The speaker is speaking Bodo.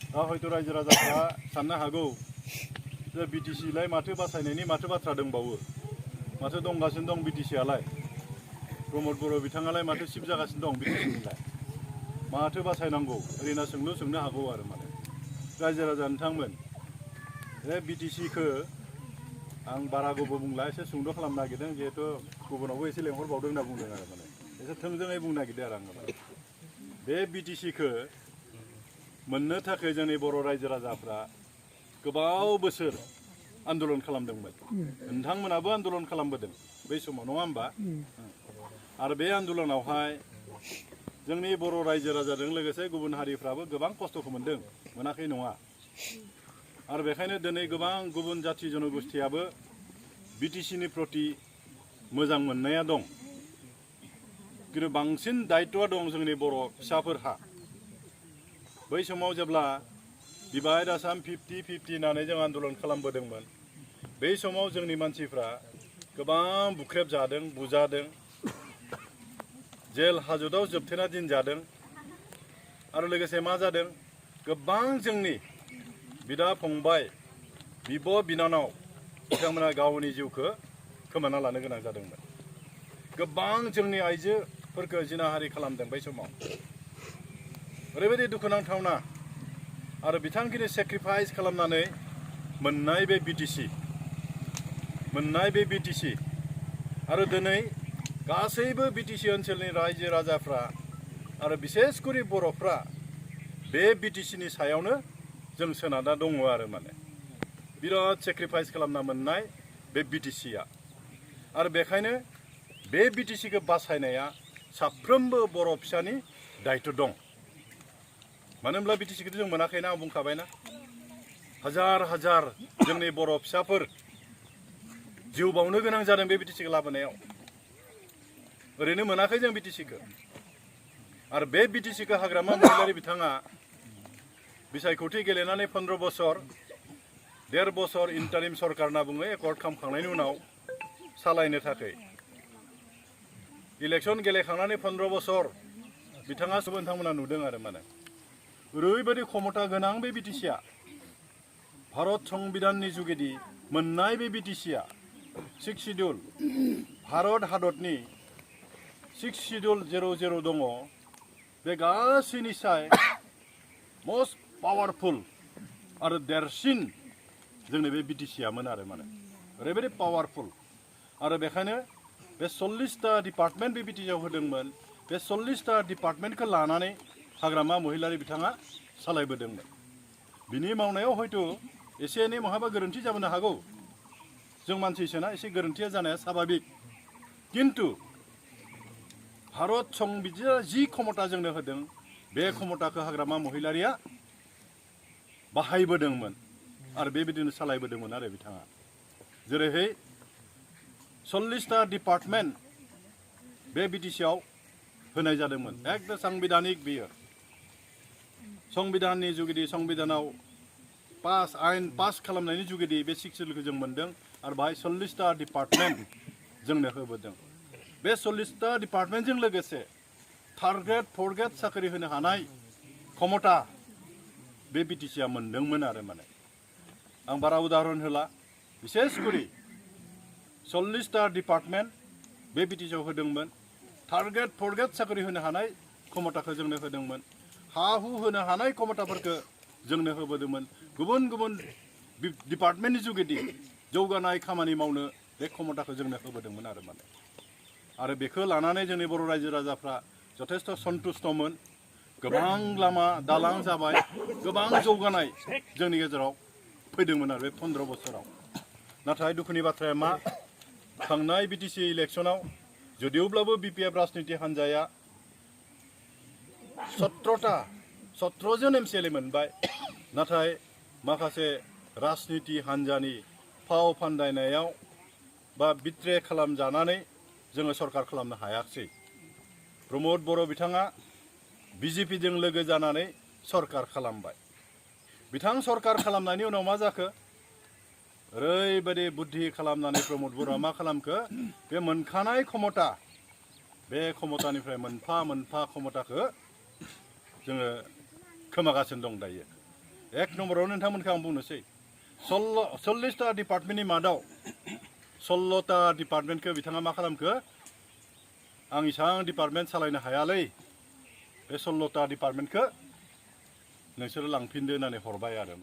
दा हयथ' रायजो राजाफ्रा साननो हागौ जे बिटिसिलाय माथो बासायनायनि माथो बाथ्रा दंबावो, माथो दंगासिनो दं बिटिसिआलाय, प्रमद बर' बिथाङालाय माथो सिफ जागासिनो दं बिटिसिनिलाय, माथो बासायनांगौ ओरैनो सोंनो हागौ आरो माने रायजो राजा नोंथांमोन। बे बिटिसिखौ आं बारा गोबाव बुंला, एसे सुंद' खालामनो नागिरदों, जिहेतु गुबुनावबो एसे लेंहरबावदों होनना बुंदों आरो माने एसे थोंजोङै बुंनो नागिरदों आरो आङो माने बे बिटिसिखौ मोननो थाखाय जोंनि बर' रायजो राजाफ्रा गोबाव बोसोर आन्दलन खालामदोंमोन। नोंथांमोनाबो आन्दलन खालामबोदों बै समाव, नङा होमबा? आरो बे आन्दलनावहाय जोंनि बर' रायजो राजाजों लोगोसे गुबुन हारिफ्राबो गोबां खस्थ'खौ मोनदों, मोनाखै नङा। आरो बेखायनो दिनै गोबां गुबुन जाथि जनगोष्ठियाबो बिटिसिनि प्रति मोजां मोननाया दं, खिन्थु बांसिन दायित्वआ दं जोंनि बर' फिसाफोरहा। बै समाव जेब्ला डिभाइड आसाम 50-50 होननानै जों आन्दलन खालामबोदोंमोन, बै समाव जोंनि मानसिफ्रा गोबां बुख्रेबजादों, बुजादों, जेल हाजतआव जोबथेना दोनजादों। आरो लोगोसे मा जादों, गोबां जोंनि बिदा फंबाय, बिब' बिनानाव बिथांमोना गावनि जिउखौ खोमाना लानो गोनां जादोंमोन। गोबां जोंनि आइजोफोरखौ जिनाहारि खालामदों बै समाव। ओरैबायदि दुखुनांथावना। आरो बिथांखिनि सेक्रिफाइस खालामनानै मोननाय बे बिटिसि आरो दिनै गासैबो बिटिसि ओनसोलनि रायजो राजाफ्रा आरो बिसेसकरि बर'फ्रा बे बिटिसिनि सायावनो जों सोनारना दङ आरो माने बिराद सेक्रिफाइस खालामना मोननाय बे बिटिसिआ। आरो बेखायनो बे बिटिसिखौ बासायनाया साफ्रोमबो बर' फिसानि दायित्व दं। मानो होनब्ला बिटिसिखौथ' जों मोनाखैना, आं बुंखाबायना, हाजार हाजार जोंनि बर' फिसाफोर जिउ बावनो गोनां जादों बे बिटिसिखौ लाबोनायाव। ओरैनो मोनाखै जों बिटिसिखौ। आरो बे बिटिसिखौ हाग्रामा महिलारि बिथाङा बिसायख'थि गेलेनानै 15 बोसोर, 1.5 बोसोर इन्टारिम सरकार होनना बुङो, एकर्ड खालामखांनायनि उनाव सालायनो थाखाय इलेक्सन गेलेखांनानै 15 बोसोर बिथाङा नोंथांमोना नुदों आरो माने ओरैबायदि क्षमता गोनां बे बिटिसिआ, भारत संबिधाननि जुगेदि मोननाय बे बिटिसिआ 6 शिड्युल, भारत हादरनि 6 शिड्युल जेराव दङ, बे गासैनिसाय मस्ट पावारफुल आरो देरसिन जोंनि बे बिटिसिआमोन आरो माने ओरैबायदि पावारफुल। आरो बेखायनो बे 40टा डिपार्टमेन्ट बे बिटिसिआव होदोंमोन। बे 40टा डिपार्टमेन्टखौ लानानै हाग्रामा महिलारि बिथाङा सालायबोदोंमोन। बिनि मावनायाव हयथ' एसे एनै महाबा गोरोन्थि जाबोनो हागौ, जों मानसिसोना, एसे गोरोन्थिया जानाया स्वाभाबिक। किन्तु भारत संबिजिरा जि क्षमता जोंनो होदों, बे क्षमताखौ हाग्रामा महिलारिया बाहायबोदोंमोन आरो बेबायदिनो सालायबोदोंमोन आरो बिथाङा। जेरैहाय 40टा डिपार्टमेन्ट बे बिटिसिआव होनाय जादोंमोन, एकदम सांबिधानिक बेयो। संबिधाननि जुगेदि संबिधानाव आयेन पास खालामनायनि जुगेदि बे 6 शिड्युलखौ जों मोन्दों आरो बाहाय 40टा डिपार्टमेन्ट जोंनो होबोदों। बे 40टा डिपार्टमेन्टजों लोगोसे थार्ड ग्रेड 4th ग्रेड साख्रि होनो हानाय क्षमता बे बिटिसिआ मोन्दोंमोन आरो माने आं बारा उदाहरन होला, बिसेसकरि 40टा डिपार्टमेन्ट बे बिटिसिआव होदोंमोन। थार्ड ग्रेड 4th ग्रेड साख्रि होनो हानाय क्षमताखौ जोंनो होदोंमोन। हा हु होनो हानाय क्षमताफोरखौ जोंनो होबोदोंमोन। गुबुन गुबुन डिपार्टमेन्टनि जुगेदि जौगानाय खामानि मावनो बे क्षमताखौ जोंनो होबोदोंमोन आरो माने आरो बेखौ लानानै जोंनि बर' रायजो राजाफ्रा जथेस्थ' सन्तुष्टमोन। गोबां लामा दालां जाबाय, गोबां जौगानाय जोंनि गेजेराव फैदोंमोन आरो बे 15 बोसोराव। नाथाय दुखुनि बाथ्राया मा, थांनाय बिटिसि इलेक्सनाव जुदियोब्लाबो बिपिएफ राजनिति हान्जाया 17 जन एमसिएलए मोनबाय, नाथाय माखासे राजनिति हान्जानि फाव फान्दायनायाव बा बिट्रे खालामजानानै जोङो सरकार खालामनो हायाखिसै। प्रमद बर' बिथाङा बिजेपिजों लोगो जानानै सरकार खालामबाय। बिथां सरकार खालामनायनि उनाव मा जाखो, ओरैबायदि बुद्धि खालामनानै प्रमद बर'आ मा खालामखो, बे मोनखानाय क्षमता, बे क्षमतानिफ्राय मोनफा मोनफा क्षमताखौ जोङो खोमागासिनो दं दायो। एक नम्बराव नोंथांमोनखौ आं बुंनोसै 40टा डिपार्टमेन्टनि मादाव 16टा डिपार्टमेन्टखौ बिथाङा मा खालामखो आं इसां डिपार्टमेन्ट सालायनो हायालै बे 16टा डिपार्टमेन्टखौ नोंसोरो लांफिनदो होननानै हरबाय आरो